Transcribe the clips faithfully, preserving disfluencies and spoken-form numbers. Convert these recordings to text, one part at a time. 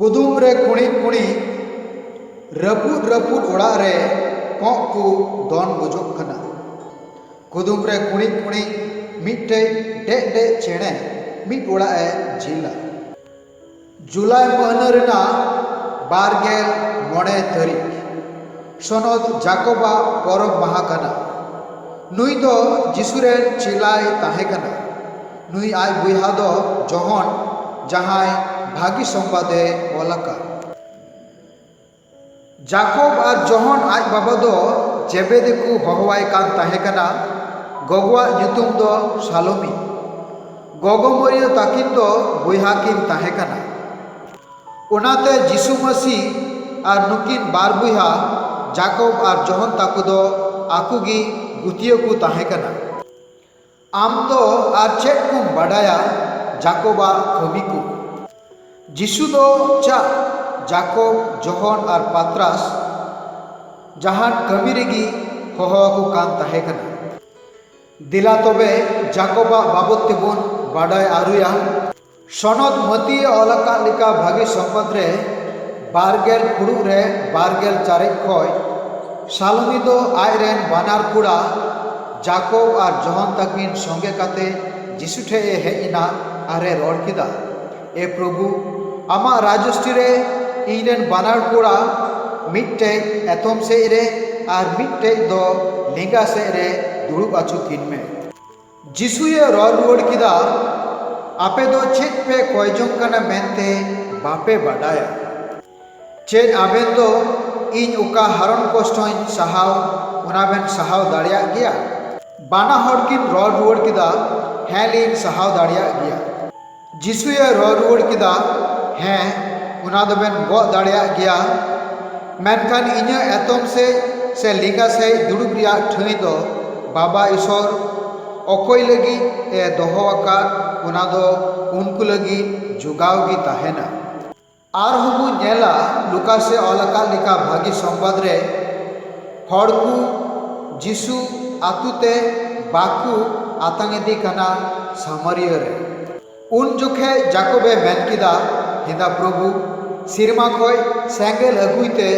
ᱠᱩᱫᱩᱢ ᱨᱮ ᱠᱩᱬᱤᱫ ᱠᱩᱬᱤᱫ, ᱨᱟᱹᱯᱩᱫ ᱨᱟᱹᱯᱩᱫ ᱚᱲᱟᱜ ᱨᱮ ᱠᱚᱸᱜ ᱠᱚ ᱫᱚᱱ ᱜᱚᱡᱚᱜ ᱠᱟᱱᱟ᱾ ᱠᱩᱫᱩᱢ ᱨᱮ ᱠᱩᱬᱤᱫ ᱠᱩᱬᱤᱫ, ᱢᱤᱫᱴᱮᱡ ᱰᱮᱡ ᱰᱮᱡ ᱪᱮᱬᱮ ᱢᱤᱫ ᱚᱲᱟᱜ ᱮ ᱡᱤᱞᱟ᱾ ᱡᱩᱞᱟᱭ ᱢᱟᱹᱦᱱᱟᱹ ᱨᱮᱱᱟᱜ ᱵᱟᱨ ᱜᱮᱞ ᱢᱚᱬᱮ ᱛᱟᱹᱨᱤᱠᱷ, ᱥᱚᱱᱚᱛ ᱡᱟᱠᱚᱵᱟᱜ ᱯᱚᱨᱚᱵᱽ ᱢᱟᱦᱟ ᱠᱟᱱᱟ᱾ ᱱᱩᱭ ᱫᱚ ᱡᱤᱥᱩ ᱨᱮᱱ ᱪᱮᱞᱟᱭ ᱛᱟᱦᱮᱸ ᱠᱟᱱᱟ᱾ ᱱᱩᱭ ᱟᱡ ᱵᱚᱭᱦᱟ ᱫᱚ ᱡᱚᱦᱚᱱ, ᱡᱟᱦᱟᱸᱭ ᱵᱷᱟᱹᱜᱤ ᱥᱚᱢᱵᱟᱫᱮ ᱚᱞ ᱟᱠᱟᱫ᱾ ᱡᱟᱠᱚᱵ ᱟᱨ ᱡᱚᱦᱚᱱ ᱟᱡ ᱵᱟᱵᱟ ᱫᱚ ᱡᱮᱵᱮᱫᱤ ᱠᱚ ᱦᱚᱦᱚᱣᱟᱭ ᱠᱟᱱ ᱛᱟᱦᱮᱸ ᱠᱟᱱᱟ᱾ ᱜᱚᱜᱚᱣᱟᱜ ᱧᱩᱛᱩᱢ ᱫᱚ ᱥᱟᱞᱳᱢᱤ᱾ ᱜᱚᱜᱚ ᱢᱟᱹᱨᱤᱭᱟᱹ ᱛᱟᱹᱠᱤᱱ ᱫᱚ ᱵᱚᱭᱦᱟ ᱠᱤᱱ ᱛᱟᱦᱮᱸ ᱠᱟᱱᱟ᱾ ᱚᱱᱟᱛᱮ ᱡᱤᱥᱩ ᱢᱟᱹᱥᱤ ᱟᱨ ᱱᱩᱠᱤᱱ ᱵᱟᱨ ᱵᱚᱭᱦᱟ, ᱡᱟᱠᱚᱵ ᱟᱨ ᱡᱚᱦᱚᱱ ᱛᱟᱠᱚ ᱫᱚ ᱟᱠᱚ ᱜᱮ ᱜᱩᱛᱤᱭᱟᱹ ᱠᱚ ᱛᱟᱦᱮᱸ ᱠᱟᱱᱟ᱾ ᱟᱢ ᱫᱚ ᱟᱨ ᱪᱮᱫ ᱠᱚᱢ ᱵᱟᱰᱟᱭᱟ ᱡᱟᱠᱚᱵᱟᱜ ᱠᱟᱹᱢᱤ ᱠᱚ? ᱡᱤᱥᱩ ᱫᱚ ᱪᱟᱜ ᱡᱟᱠᱚᱵ, ᱡᱚᱦᱚᱱ ᱟᱨ ᱯᱟᱛᱨᱟᱥ ᱡᱟᱦᱟᱱ ᱠᱟᱹᱢᱤ ᱨᱮᱜᱮ ᱦᱚᱦᱚ ᱟᱠᱚ ᱠᱟᱱ ᱛᱟᱦᱮᱸ ᱠᱟᱱᱟ᱾ ᱫᱮᱞᱟ ᱛᱚᱵᱮ ᱡᱟᱠᱚᱵᱟᱜ ᱵᱟᱵᱚᱫ ᱛᱮᱵᱚᱱ ᱵᱟᱰᱟᱭ ᱟᱹᱨᱩᱭᱟ᱾ ᱥᱚᱱᱚᱛ ᱢᱟᱹᱛᱤᱭᱮ ᱚᱞ ᱟᱠᱟᱫ ᱞᱮᱠᱟ ᱵᱷᱟᱹᱜᱤ ᱥᱚᱢᱵᱟᱫ ᱨᱮ ᱵᱟᱨ ᱜᱮᱞ ᱯᱷᱩᱲᱩᱜ ᱨᱮ ᱵᱟᱨ ᱜᱮᱞ ᱪᱟᱨᱮᱡ ᱠᱷᱚᱡ ᱥᱟᱞᱳᱢᱤ ᱫᱚ ᱟᱡ ᱨᱮᱱ ᱵᱟᱱᱟᱨ ᱠᱚᱲᱟ ᱡᱟᱠᱚᱵ ᱟᱨ ᱡᱚᱦᱚᱱ ᱛᱟᱹᱠᱤᱱ ᱥᱚᱸᱜᱮ ᱠᱟᱛᱮ ᱡᱤᱥᱩ ᱴᱷᱮᱡ ᱮ ᱦᱮᱡ ᱮᱱᱟ ᱟᱨ ᱮ ᱨᱚᱲ ᱠᱮᱫᱟ, "ᱮ ᱯᱨᱚᱵᱷᱩ, ᱟᱢᱟᱜ ᱨᱟᱡᱽᱚᱥᱴᱤ ᱨᱮ ᱤᱧ ᱨᱮᱱ ᱵᱟᱱᱟᱨ ᱠᱚᱲᱟ ᱢᱤᱫᱴᱮᱡ ᱮᱛᱚᱢ ᱥᱮᱡ ᱨᱮ ᱟᱨ ᱢᱤᱫᱴᱮᱡ ᱫᱚ ᱞᱮᱸᱜᱟ ᱥᱮᱡ ᱨᱮ ᱫᱩᱲᱩᱵ ᱟᱪᱩ ᱠᱤᱱ ᱢᱮ᱾" ᱡᱤᱥᱩᱭᱮ ᱨᱚᱲ ᱨᱩᱣᱟᱹᱲ ᱠᱮᱫᱟ, "ᱟᱯᱮ ᱫᱚ ᱪᱮᱫ ᱯᱮ ᱠᱚᱭ ᱡᱚᱝ ᱠᱟᱱᱟ ᱢᱮᱱᱛᱮ ᱵᱟᱯᱮ ᱵᱟᱰᱟᱭᱟ? ᱪᱮᱫ ᱟᱵᱮᱱ ᱫᱚ ᱤᱧ ᱚᱠᱟ ᱦᱟᱨᱚᱱ ᱠᱚᱥᱴᱚᱧ ᱥᱟᱦᱟᱣ, ᱚᱱᱟ ᱵᱮᱱ ᱥᱟᱦᱟᱣ ᱫᱟᱲᱮᱭᱟᱜ ᱜᱮᱭᱟ?" ᱵᱟᱱᱟ ᱦᱚᱲ ᱠᱤᱱ ᱨᱚᱲ ᱨᱩᱣᱟᱹᱲ ᱠᱮᱫᱟ, "ᱦᱮᱸ ᱞᱤᱧ ᱥᱟᱦᱟᱣ ᱫᱟᱲᱮᱭᱟᱜ ᱜᱮᱭᱟ᱾" ᱡᱤᱥᱩᱭᱮ ᱨᱚᱲ ᱨᱩᱣᱟᱹᱲ ᱠᱮᱫᱟ, "ᱦᱮᱸ, ᱚᱱᱟ ᱫᱚᱵᱮᱱ ᱜᱚᱜ ᱫᱟᱲᱮᱭᱟᱜ ᱜᱮᱭᱟ, ᱢᱮᱱᱠᱷᱟᱱ ᱤᱧᱟᱹᱜ ᱮᱛᱚᱢ ᱥᱮᱡ ᱥᱮ ᱞᱮᱸᱜᱟ ᱥᱮᱡ ᱫᱩᱲᱩᱵ ᱨᱮᱭᱟᱜ ᱴᱷᱟᱹᱭ ᱫᱚ ᱵᱟᱵᱟ ᱤᱥᱚᱨ ᱚᱠᱚᱭ ᱞᱟᱹᱜᱤᱫ ᱮ ᱫᱚᱦᱚ ᱟᱠᱟᱫ, ᱚᱱᱟ ᱫᱚ ᱩᱱᱠᱩ ᱞᱟᱹᱜᱤᱫ ᱡᱚᱜᱟᱣ ᱜᱮ ᱛᱟᱦᱮᱱᱟ᱾" ᱟᱨᱦᱚᱸ ᱵᱚᱱ ᱧᱮᱞᱟ, ᱞᱩᱠᱟᱥ ᱮ ᱚᱞ ᱟᱠᱟᱫ ᱞᱮᱠᱟ ᱵᱷᱟᱹᱜᱤ ᱥᱚᱢᱵᱟᱫ ᱨᱮ ᱦᱚᱲ ᱠᱚ ᱡᱤᱥᱩ ᱟᱹᱛᱩ ᱛᱮ ᱵᱟᱠᱚ ᱟᱛᱟᱝ ᱤᱫᱤ ᱠᱟᱱᱟ ᱥᱟᱢᱟᱨᱤᱭᱟᱹ ᱨᱮ᱾ ᱩᱱ ᱡᱚᱠᱷᱮᱡ ᱡᱟᱠᱚᱵ ᱮ ᱢᱮᱱ ᱠᱮᱫᱟ, "ᱦᱮᱸᱫᱟ ᱯᱨᱚᱵᱷᱩ, ᱥᱮᱨᱢᱟ ᱠᱷᱚᱱ ᱥᱮᱸᱜᱮᱞ ᱟᱹᱜᱩᱭ ᱛᱮ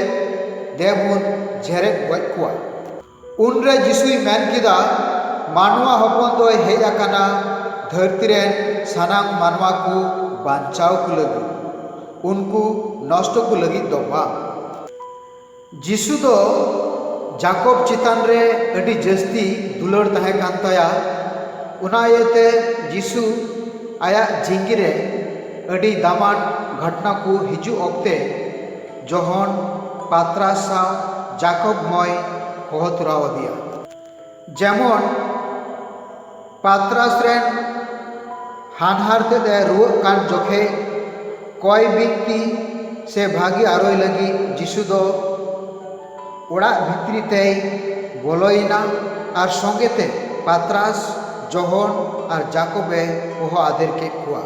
ᱫᱮᱵᱚᱱ ᱡᱮᱨᱮᱫ ᱜᱚᱡ ᱠᱚᱣᱟ᱾ ᱩᱱᱨᱮ ᱡᱤᱥᱩᱭ ᱢᱮᱱ ᱠᱮᱫᱟ, ᱢᱟᱱᱣᱟ ᱦᱚᱯᱚᱱ ᱫᱚᱭ ᱦᱮᱡ ᱟᱠᱟᱱᱟ ᱫᱷᱟᱹᱨᱛᱤ ᱨᱮᱱ ᱥᱟᱱᱟᱢ ᱢᱟᱱᱣᱟ ᱠᱚ ᱵᱟᱧᱪᱟᱣ ᱠᱚ ᱞᱟᱹᱜᱤᱫ, ᱩᱱᱠᱩ ᱱᱚᱥᱴᱚ ᱠᱚ ᱞᱟᱹᱜᱤᱫ ᱫᱚ ᱵᱟᱝ᱾ ᱡᱤᱥᱩ ᱫᱚ ᱡᱟᱠᱚᱵ ᱪᱮᱛᱟᱱ ᱨᱮ ᱟᱹᱰᱤ ᱡᱟᱹᱥᱛᱤ ᱫᱩᱞᱟᱹᱲ ᱛᱟᱦᱮᱸ ᱠᱟᱱ ᱛᱟᱭᱟ᱾ ᱚᱱᱟ ᱤᱭᱟᱹᱛᱮ ᱡᱤᱥᱩ ᱟᱭᱟᱜ ᱡᱤᱸᱜᱤ ᱨᱮ ᱟᱹᱰᱤ ᱫᱟᱢᱟᱱ ᱜᱷᱚᱴᱱᱟ ᱠᱚ ᱦᱤᱡᱩᱜ ᱚᱠᱛᱮ ᱡᱚᱦᱚᱱ, ᱯᱟᱛᱨᱟᱥ ᱥᱟᱶ ᱡᱟᱠᱚᱵ ᱦᱚᱸᱭ ᱦᱚᱦᱚ ᱛᱚᱨᱟᱣ ᱟᱫᱮᱭᱟ᱾ ᱡᱮᱢᱚᱱ ᱯᱟᱛᱨᱟᱥ ᱨᱮᱱ ᱦᱟᱱᱦᱟᱨ ᱛᱮᱫ ᱮ ᱨᱩᱣᱟᱹᱜ ᱠᱟᱱ ᱡᱚᱠᱷᱮᱡ ᱠᱚᱭ ᱵᱤᱱᱛᱤ ᱥᱮ ᱵᱷᱟᱹᱜᱤ ᱟᱨᱚᱭ ᱞᱟᱹᱜᱤᱫ ᱡᱤᱥᱩ ᱫᱚ ᱚᱲᱟᱜ ᱵᱷᱤᱛᱨᱤ ᱛᱮᱭ ᱵᱚᱞᱚᱭᱮᱱᱟ ᱟᱨ ᱥᱚᱸᱜᱮ ᱛᱮ ᱯᱟᱛᱨᱟᱥ, ᱡᱚᱦᱚᱱ ᱟᱨ ᱡᱟᱠᱚᱵ ᱮ ᱦᱚᱦᱚ ᱟᱫᱮᱨ ᱠᱮᱫ ᱠᱚᱣᱟ᱾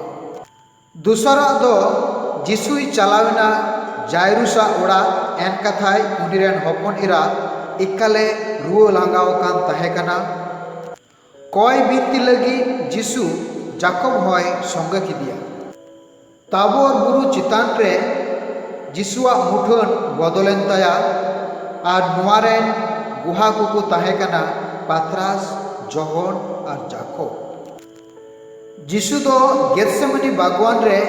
ᱫᱚᱥᱟᱨᱟᱜ ᱫᱚ ᱡᱤᱥᱩᱭ ᱪᱟᱞᱟᱣᱮᱱᱟ ᱡᱟᱭᱨᱩᱥᱟᱜ ᱚᱲᱟᱜ, ᱮᱱ ᱠᱟᱛᱷᱟᱭ ᱩᱱᱤ ᱨᱮᱱ ᱦᱚᱯᱚᱱ ᱮᱨᱟ ᱮᱠᱟᱞᱮ ᱨᱩᱣᱟᱹ ᱞᱟᱸᱜᱟᱣ ᱟᱠᱟᱱ ᱛᱟᱦᱮᱸ ᱠᱟᱱᱟ᱾ ᱠᱚᱭ ᱵᱤᱱᱛᱤ ᱞᱟᱹᱜᱤᱫ ᱡᱤᱥᱩ ᱡᱟᱠᱚᱵ ᱦᱚᱸᱭ ᱥᱚᱸᱜᱮ ᱠᱮᱫᱮᱭᱟ᱾ ᱛᱟᱵᱚᱨ ᱵᱩᱨᱩ ᱪᱮᱛᱟᱱ ᱨᱮ ᱡᱤᱥᱩᱣᱟᱜ ᱢᱩᱴᱷᱟᱹᱱ ᱵᱚᱫᱚᱞᱮᱱ ᱛᱟᱭᱟ ᱟᱨ ᱱᱚᱣᱟ ᱨᱮᱱ ᱜᱩᱦᱟ ᱠᱚᱠᱚ ᱛᱟᱦᱮᱸ ᱠᱟᱱᱟ ᱯᱟᱛᱨᱟᱥ, ᱡᱚᱦᱚᱱ ᱟᱨ ᱡᱟᱠᱚᱵ᱾ ᱡᱤᱥᱩ ᱫᱚ ᱜᱮᱛᱥᱮᱢᱟᱱᱤ ᱵᱟᱜᱽᱣᱟᱱ ᱨᱮ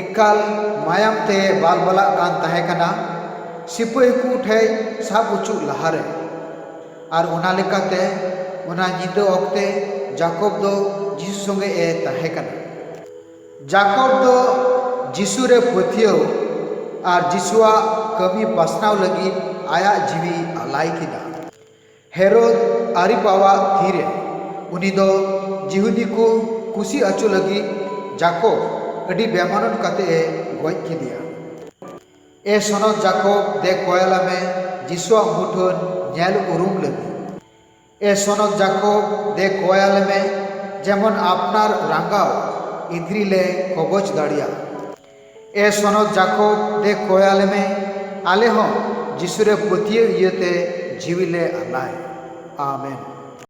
ᱮᱠᱟᱞ ᱢᱟᱭᱟᱢ ᱛᱮ ᱵᱟᱞᱵᱟᱞᱟᱜ ᱠᱟᱱ ᱛᱟᱦᱮᱸ ᱠᱟᱱᱟ, ᱥᱤᱯᱟᱹᱦᱤ ᱠᱚ ᱴᱷᱮᱱ ᱥᱟᱵ ᱚᱪᱚᱜ ᱞᱟᱦᱟᱨᱮ᱾ ᱟᱨ ᱚᱱᱟ ᱞᱮᱠᱟᱛᱮ ᱚᱱᱟ ᱧᱤᱫᱟᱹ ᱚᱠᱛᱮ ᱡᱟᱠᱚᱵ ᱫᱚ ᱡᱤᱥᱩ ᱥᱚᱸᱜᱮ ᱮ ᱛᱟᱦᱮᱸ ᱠᱟᱱᱟ᱾ ᱡᱟᱠᱚᱵ ᱫᱚ ᱡᱤᱥᱩ ᱨᱮ ᱯᱟᱹᱛᱭᱟᱹᱣ ᱟᱨ ᱡᱤᱥᱩᱣᱟᱜ ᱠᱟᱹᱢᱤ ᱯᱟᱥᱱᱟᱣ ᱞᱟᱹᱜᱤᱫ ᱟᱭᱟᱜ ᱡᱤᱣᱤ ᱟᱞᱟᱭ ᱠᱮᱫᱟ᱾ ᱦᱮᱨᱳᱫ ᱟᱹᱨᱤᱯᱟᱣᱟᱜ ᱛᱤᱨᱮ ᱩᱱᱤ ᱫᱚ ᱡᱤᱦᱩᱫᱤ ᱠᱚ ᱠᱩᱥᱤ ᱚᱪᱚ ᱞᱟᱹᱜᱤᱫ ᱡᱟᱠᱚᱵ ᱟᱹᱰᱤ ᱵᱮᱢᱟᱱᱚᱱ ᱠᱟᱛᱮ ᱮ ᱜᱚᱡ ᱠᱮᱫᱮᱭᱟ᱾ ᱮ ᱥᱚᱱᱚᱛ ᱡᱟᱠᱚᱵ, ᱫᱮ ᱠᱚᱭᱟᱞᱟ ᱢᱮ ᱡᱤᱥᱩᱣᱟᱜ ᱢᱩᱴᱷᱟᱹᱱ ᱧᱮᱞ ᱩᱨᱩᱢ ᱞᱟᱹᱜᱤᱫ᱾ ᱮ ᱥᱚᱱᱚᱛ ᱡᱟᱠᱚᱵ, ᱫᱮ ᱠᱚᱭᱟᱞᱮ ᱢᱮ, ᱡᱮᱢᱚᱱ ᱟᱯᱱᱟᱨ ᱨᱟᱸᱜᱟᱣ ᱤᱫᱨᱤ ᱞᱮ ᱠᱚᱵᱚᱪ ᱫᱟᱲᱮᱭᱟᱜ᱾ ᱮ ᱥᱚᱱᱚᱛ ᱡᱟᱠᱚᱵ, ᱫᱮ ᱠᱚᱭᱟᱞᱮ ᱢᱮ, ᱟᱞᱮ ᱦᱚᱸ ᱡᱤᱥᱩ ᱨᱮ ᱯᱟᱹᱛᱭᱟᱹᱣ ᱤᱭᱟᱹᱛᱮ ᱡᱤᱣᱤ ᱞᱮ ᱟᱞᱟᱭ᱾ ᱟᱢᱮᱱ᱾